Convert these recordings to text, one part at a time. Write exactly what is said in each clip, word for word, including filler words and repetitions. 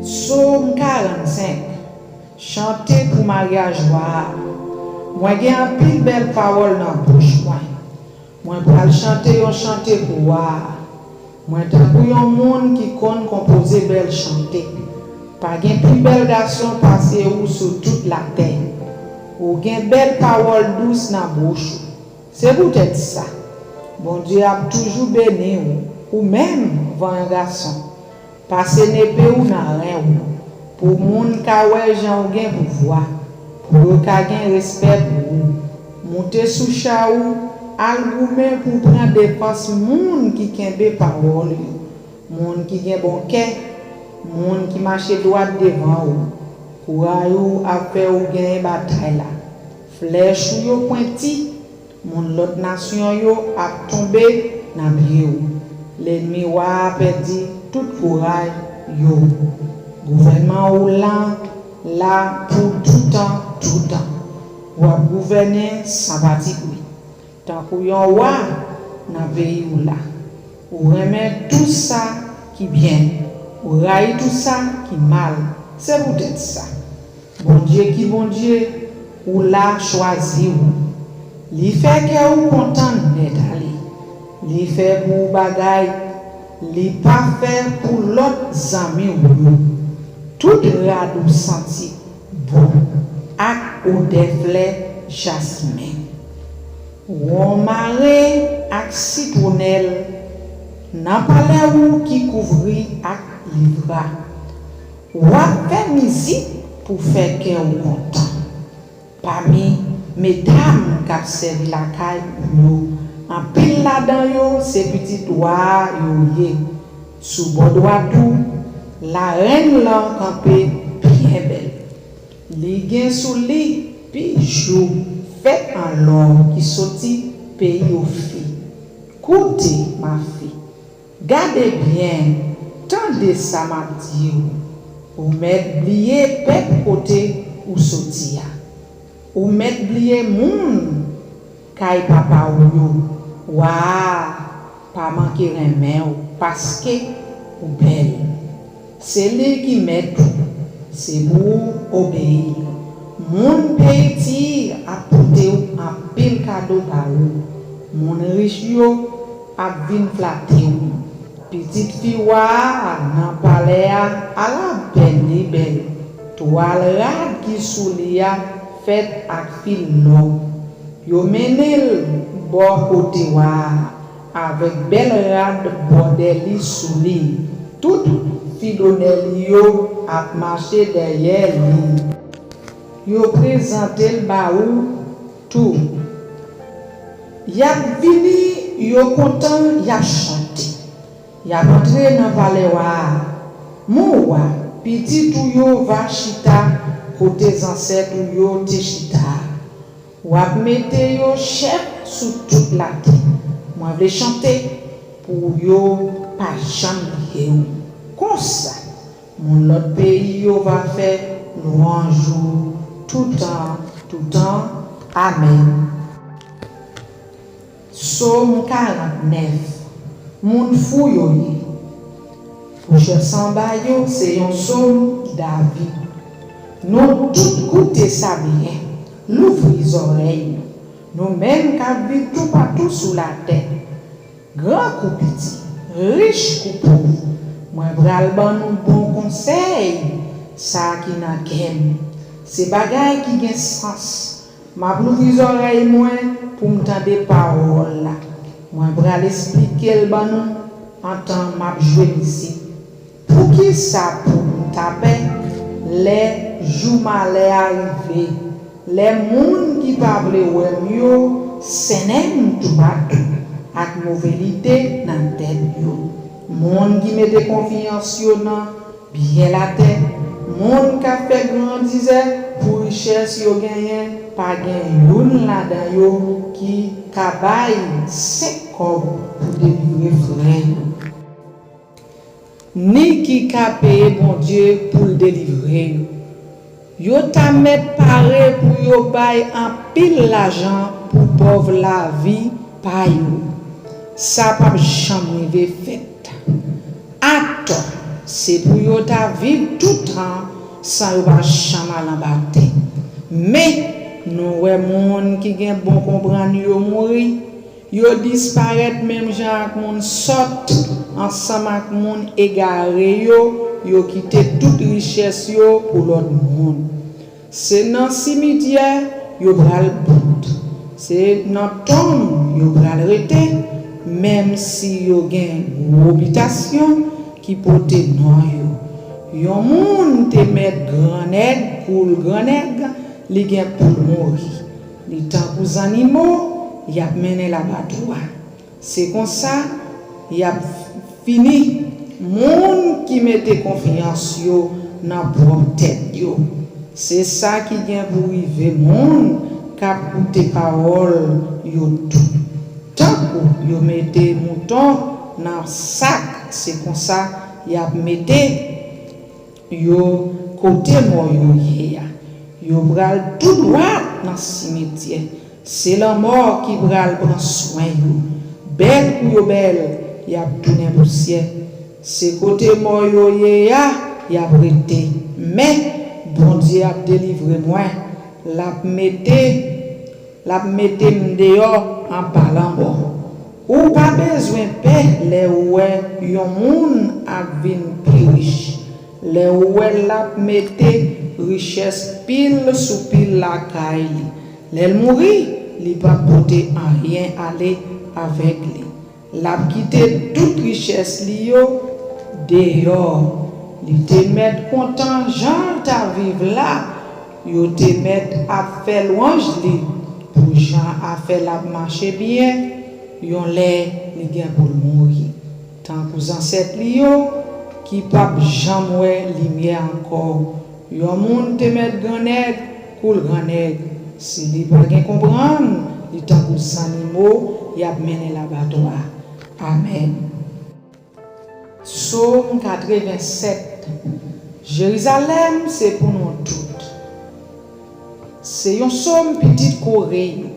Sòm karannsenk. Chante pou maryaj wa a. Mwen gen anpil bèl pawòl nan bouch mwen. Mwen pral chante yon chante pou wa a. Mwen tankou yon moun ki konn konpoze bèl chante. Pa gen pi bèl gason pase ou sou tout latè. Ou gen bèl pawòl dous nan bouch ou. Se poutèt sa, Bondye ap toujou beni w, ou menm, vanyan gason. Pase nepe w nan ren w, pou moun ka wè jan w gen pouvwa, pou yo ka gen respè pou ou. Moute sou cha ou, al goumen pou w pran defans moun ki kenbe pawòl yo, moun ki gen bon kè, moun ki mache dwat devan ou. Kouray ou ap fè ou genyen batay la. Flèch ou yo pwenti, moun lòt nasyon yo ap tonbe nan pye w. Lènmi wa a pèdi tout kouraj yo. Gouvènman ou lan la pou toutan, toutan. W ap gouvène san patipri, tankou yon wa nan peyi w la. Ou renmen tou sa ki byen, ou rayi tou sa ki mal. Se poutèt sa, Bondye ki Bondye ou la chwazi w. Li fè kè ou kontan nèt ale. Li fè pou ou bagay li pa fè pou lòt zanmi w yo. Tout rad ou santi bon ak odè flè jasmen. Wonmare ak sitwonèl nan palè ou ki kouvri ak livra. W ap fè mizik pou fè kè w kontan. Pami medam k ap sèvi lakay ou yo, anpil ladan yo se pitit wa a yo ye. Sou bò dwat ou, larèn lan kanpe byen bèl. Li gen sou li bijou fèt an lò ki soti peyi Ofi. Koute, mafi, gade byen, tande sa m ap di w. Ou mèt bliye pèp kote ou soti a. Ou mèt bliye moun kay papa w yo. Wa a pa manke renmen w paske ou bèl. Se li ki mèt ou, se pou ou obeyi l. Moun peyi Tir ap pote w anpil kado ba ou. Moun rich yo ap vin flate w. Pitit fi wa a nan palè a, ala bèl li bèl! Twal rad ki sou li a fèt ak fil lò. Yo mennen l bò kote wa a, avèk bèl rad bwòdè li sou li. Tout fidonè li yo ap mache dèyè li. Yo prezante l ba ou tou. Y ap vini, yo kontan, y ap chante. Y ap antre nan palè wa a. Mon wa, pitit ou yo va chita kote zansèt ou yo te chita a. W ap mete yo chèf sou tout latè. Mwen vle chante pou yo pa janm bliye w. Konsa, moun lòt peyi yo va fè lwanj ou toutan, toutan. Amèn. Sòm karannèf. Moun fou yo ye. Pwochè sanba yo se yon sòm David. Nou tout koute sa byen, louvri zòrèy nou, nou menm k ap viv toupatou sou latè, gran kou piti, rich kou pòv, mwen pral ban nou bon konsèy, sa ki nan kè m. Se bagay ki gen sans. M ap louvri zòrèy mwen pou m tande pawòl la. Mwen pral esplike l ban nou antan m ap jwe mizik. Poukisa pou m ta pè lè jou malè a rive, lè moun ki pa vle wè m yo sennen m toupatou ak move lide nan tèt yo? Moun ki mete konfyans yo nan byen latè, moun k ap fè grandizè pou richès yo genyen, pa gen youn ladan yo ki ka bay senk kòb pou delivre frè yo, ni ki ka peye Bondye pou l delivre yo. Yo ta mèt pare pou yo bay anpil lajan pou pòv lavi pa yo. Sa p ap janm rive fèt. Atò, Se pou yo ta viv toutan san yo pa janm al anba tè. Men, nou wè moun ki gen bon konprann yo mouri, yo disparèt menm jan ak moun sòt, ansanm ak moun egare yo, yo kite tout richès yo pou lòt moun. Se nan simityè yo pral bout. Se nan tonm yo pral rete, menm si yo gen gwo bitasyon ki pote non yo. Yon moun te mèt gran nèg, koul gran nèg, li gen pou l mouri. Li tankou zannimo y ap mennen labatwa. Se konsa y ap fini moun ki mete konfyans yo nan pwòp tèt yo. Se sa ki gen pou rive moun k ap koute pawòl yo tou. Tankou yo mete mouton nan sak, se konsa y ap mete yo kote mò yo ye a. Yo pral tou dwat nan simityè. Se lanmò ki pral pran swen yo. Bèl kou yo bèl, y ap tounen pousyè. Se kote mò yo ye a, y ap rete. Men, Bondye ap delivre mwen. L ap mete L ap mete m deyò anba lanmò. Ou pa bezwen pè lè w wè yon moun ap vin pi rich, lè w wè l ap mete richès pil sou pil lakay li. Lè l mouri, li p ap pote anyen ale avèk li. L ap kite tout richès li yo deyò. Li te mèt kontan jan l ta viv la. Yo te mèt ap fè lwanj li pou jan afè l ap mache byen. Yon lè, li gen pou l mouri. Tankou zansèt li yo, ki p ap janm wè limyè ankò. Yon moun te mèt gran nèg, koul gran nèg. Si li pa gen konprann, li tankou zannimo y ap mennen labatwa. Amèn. Sòm katrevennsèt. Jerizalèm se pou nou tout. Se yon sòm pitit Kore yo.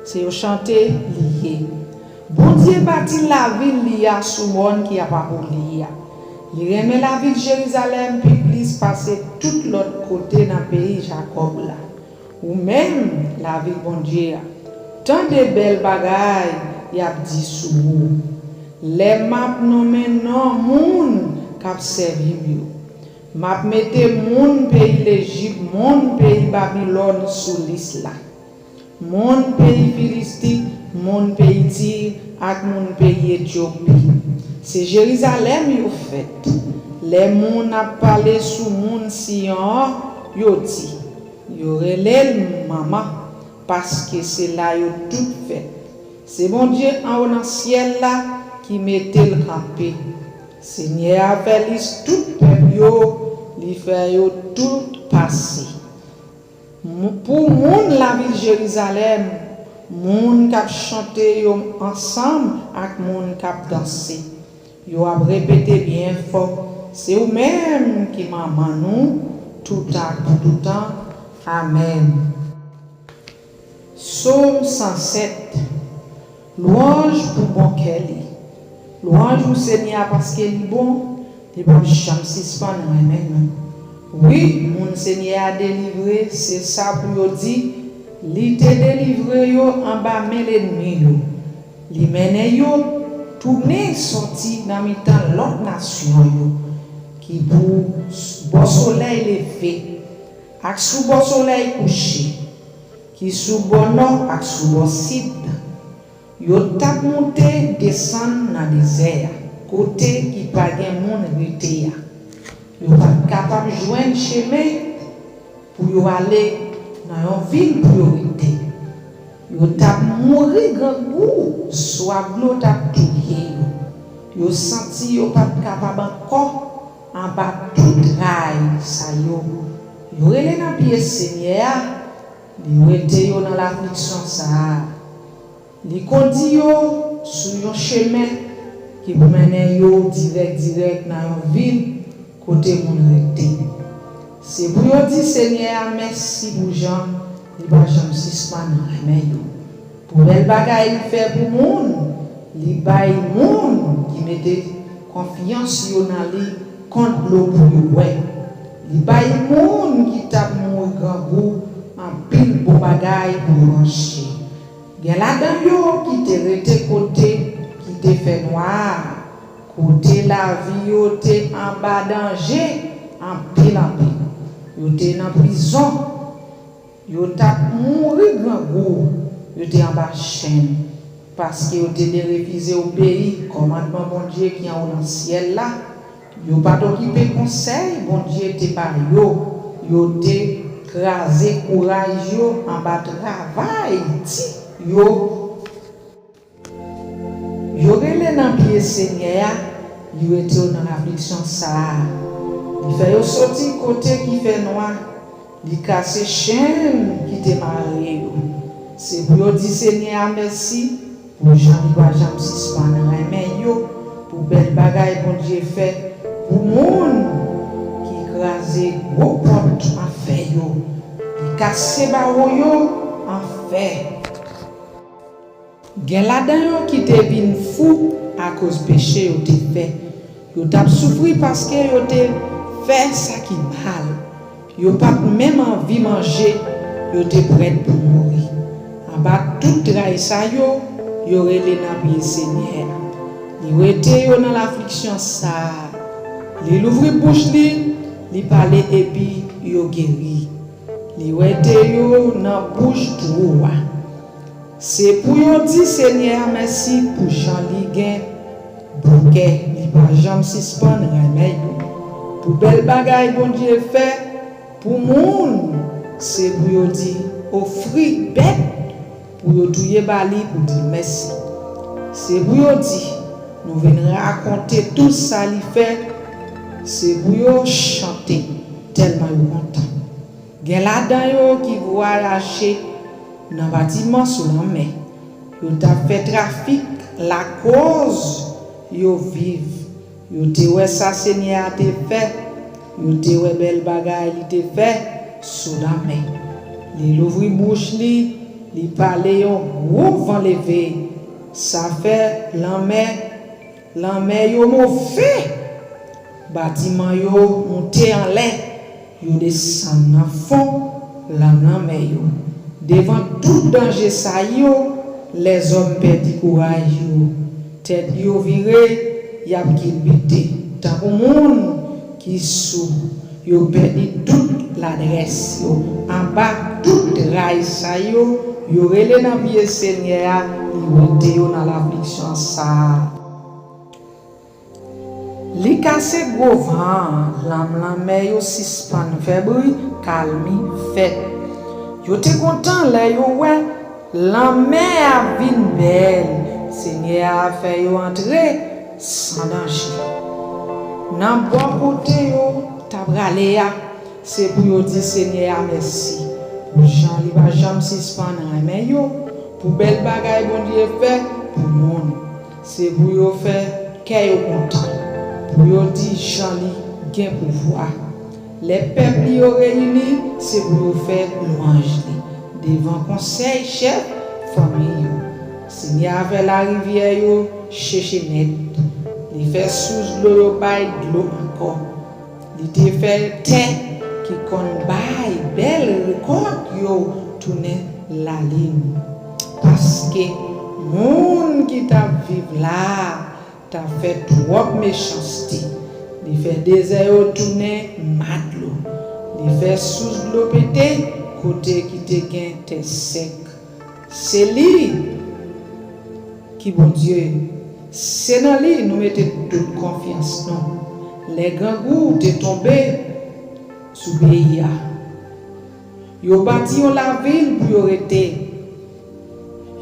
Se yon chante li ye. Bondye bati lavil li a sou mòn ki apa pou li a. Li renmen lavil Jerizalèm pi plis pase tout lòt kote nan peyi Jakòb la. Ou menm, lavil Bondye a, tande bèl bagay y ap di sou ou. Lè m ap nonmen non moun k ap sèvi m yo, m ap mete moun peyi Lejip, moun peyi Babilòn sou lis la. Moun peyi Filisti, moun peyi Tir ak moun peyi Etyopi. Se Jerizalèm yo fèt. Lè moun ap pale sou moun Siyon an, yo di, yo rele l manman, paske se la yo tout fèt. Se Bondye anwo nan syèl la ki mete l kanpe. Senyè a fè lis tout pèp yo, li fè yo tout pase. Pou moun lavil Jerizalèm, moun k ap chante yo ansanm ak moun k ap danse. Yo ap repete byen fò, se ou menm ki manman nou, toutan ak pou toutan. Amèn. Sòm san sèt. Lwanj pou bon kè li. Lwanj pou Senyè a paske li bon, li p ap janm sispann renmen nou. Wi, moun Senyè a delivre, se sa pou yo di, li te delivre yo anba men lènmi yo. Li mennen yo tounen sòti nan mitan lòt nasyon yo, ki pou bò solèy leve, ak sou bò solèy kouche, ki sou bò nò ak sou bò sid. Yo t ap monte desann nan dezè a, kote ki pa gen moun rete a. Yo pa t kapab jwenn chemen pou yo ale nan yon vil pou yo rete. Yo t ap mouri grangou, swaf dlo t ap touye yo. Yo santi yo pa t kapab ankò anba tout ray sa yo. Yo rele nan pye Senyè a, li wete yo nan lafliksyon sa a. Li kondi yo sou yon chemen ki pou mennen yo dirèk dirèk nan yon vil kote moun rete. Se pou yo di Senyè a mèsi pou jan li pa janm sispann renmen yo. Pou bèl bagay li fè pou moun, li bay moun ki mete konfyans yo nan li kont dlo pou yo bwè. Li bay moun ki t ap mouri grangou anpil bon bagay pou yo manje. Gen ladan yo ki te rete kote ki te fènwa a, kote lavi yo te anba danje anpil anpil. Yo te nan prizon. Yo t ap mouri grangou, yo te anba chenn, paske yo te derefize obeyi kòmandman Bondye ki anwo nan syèl la. Yo pa t okipe konsèy Bondye te ba yo, yo te kraze kouraj yo anba travay di yo. Yo rele nan pye Senyè a, li wete yo nan afliksyon sa a. Li fè yo soti kote ki fènwa, li kase chenn ki te mare yo. Se pou yo di Senyè a mèsi pou jan li pa janm sispann renmen yo, pou bèl bagay Bondye fè pou moun ki kraze gwo pòt anfè yo, li kase bawo yo an fè. Gen ladan yo ki te vin fou akoz peche yo te fè. Yo t ap soufri paske yo te fè sa ki mal. Yo pa t menm anvi manje, yo te prèt pou mouri. Anba tout tray sa yo, yo rele nan pye Senyè a. Li wete yo nan lafliksyon sa a. Li louvri bouch li, li pale epi yo geri. Li wete yo nan bouch twou a. Se pou yo di Senyè a mèsi pou jan li gen bon kè, li pa janm sispann renmen yo. Pou bèl bagay Bondye fè pou moun, se pou yo di, ofri bèt pou yo touye ba li pou di l mèsi. Se pou yo di, nou vin rakonte tout sa li fè. Se pou yo chante tèlman yo kontan. Gen ladan yo ki vwayaje nan batiman sou lanmè. Yo t ap fè trafik lakoz yo viv. Yo te wè sa Senyè a te fè. Yo te wè bèl bagay li te fè sou lanmè. Li louvri bouch li, li pale yon gwo van leve. Sa fè lanmè, lanmè yo move. Batiman yo moute anlè, yo desann nan fon lanmè yo. Devan tout danje sa yo, lèzòm pèdi kouraj yo. Tèt yo vire, y ap kilbite. Tankou moun ki sou, yo pèdi tout ladrès yo. Anba tout tray sa yo, yo rele nan pye Senyè a, li wete yo nan lafliksyon sa a. Li kase gwo van an, lanm lanmè yo sispann fè bri, kalmi fèt. Yo te kontan lè yo wè lanmè a vin bèl. Senyè a fè yo antre san danje. Nan bò kote yo ta prale a, se pou yo di Senyè a mèsi pou jan li pa janm sispann renmen yo, pou bèl bagay Bondye fè pou moun. Se pou yo fè kè yo kontan, pou yo di jan li gen pouvwa. Lè pèp li yo reyini, se pou yo fè lwanj li devan konsèy chèf fanmi yo. Senyè a fè larivyè yo cheche nèt. Li fè sous dlo yo bay dlo ankò. Li te fè tè ki konn bay bèl rekòt yo tounen lalin. Paske moun ki t ap viv la a t ap fè twòp mechanste. Li fè dezè yo tounen madlo. Li fè sous dlo pete kote ki te gen tè sèk. Se li ki Bondye. Se nan li nou mete tout konfyans nou. Lè grangou te tonbe sou peyi a, yo bati yon lavil pou yo rete.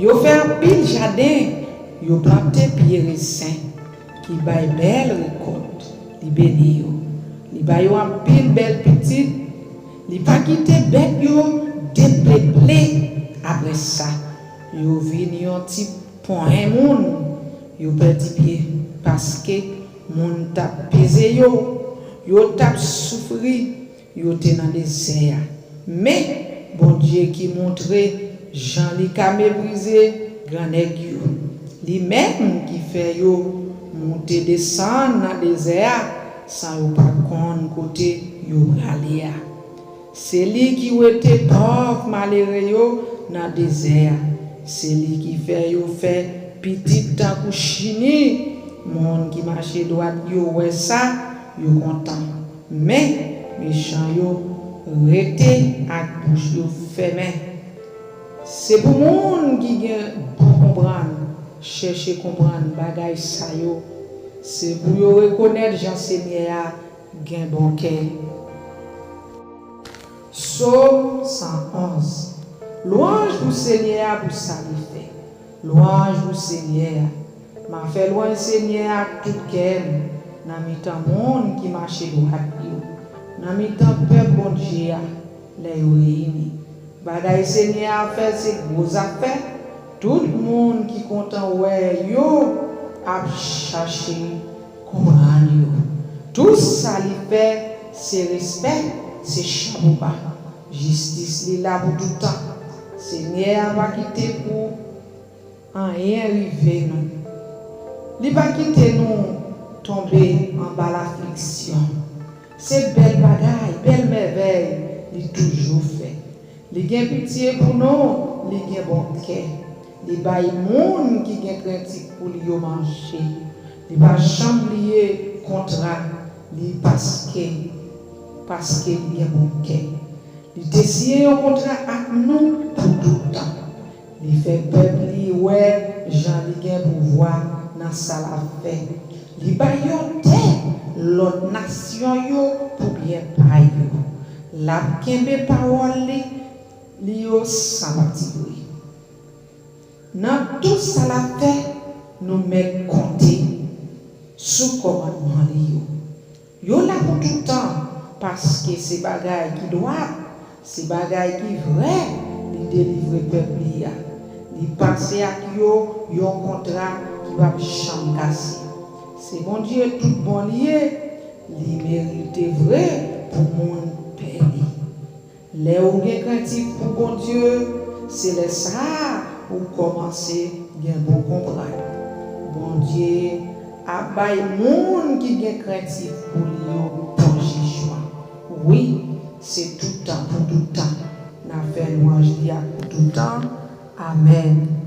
Yo fè anpil jaden, yo plante pye rezen ki bay bèl rekòt. Li beni yo. Li ba yo anpil bèl pitit. Li pa kite bèt yo depeple apre sa. Yo vin yon ti ponyen moun. Yo pèdi pye paske moun t ap peze yo. Yo t ap soufri. Yo te nan dezè a. Men, Bondye ki montre jan li ka meprize grannèg yo. Li menm ki fè yo moute desann nan dezè a, san yo pa konn kote yo prale a. Se li ki wete pòv malere yo nan dezè a. Se li ki fè yo fè pitit tankou chini. Moun ki mache dwat yo wè sa, yo kontan. Men, mechan yo rete ak bouch yo fèmen. Se pou moun ki gen bon konprann chèche konprann bagay sa yo. Se pou yo rekonèt jan Senyè a gen bon kè. Sòm san onz. Lwanj pou Senyè a pou sa li fè. Lwanj pou Senyè a. M a fè lwanj Senyè a ak tout kè m, nan mitan moun ki mache dwat yo, nan mitan pèp Bondye a, lè yo reyini. Bagay Senyè a fè se gwo zafè. Tout moun ki kontan wè yo ap chache konprann yo. Tout sa li fè se respè, se chapo ba. Jistis li la pou tout tan. Senyè a pa kite pou anyen rive nou. Li pa kite nou tonbe anba lafliksyon. Se bèl bagay, bèl mèvèy li toujou fè. Li gen pitye pou nou, li gen bon kè. Li bay moun ki gen krentif pou li yo manje. Li pa janm bliye kontra li paske, paske li gen bon kè. Li te siyen yon kontra ak nou pou tout tan. Li fè pèp li wè jan li gen pouvwa nan sa l ap fè. Li bay yo tè lòt nasyon yo pou byen pa yo. L ap kenbe pawòl li, li yo san patipri. Nan tout sa l ap fè, nou mèt konte sou kòmandman li yo. Yo la pou tout tan, paske se bagay ki dwat, se bagay ki vrè li delivre pèp li a. Li pase ak yo yon kontra ki p ap janm kase. Se Bondye tout bon li ye, li merite vre pou moun pè li. Lè ou gen krentif pou Bondye, se lè sa a ou kòmanse gen bon konprann. Bondye ap bay moun ki gen krentif pou li yo bon jijman. Wi, se tout tan pou tout tan. N ap fè lwanj li a pou tout tan. Amèn.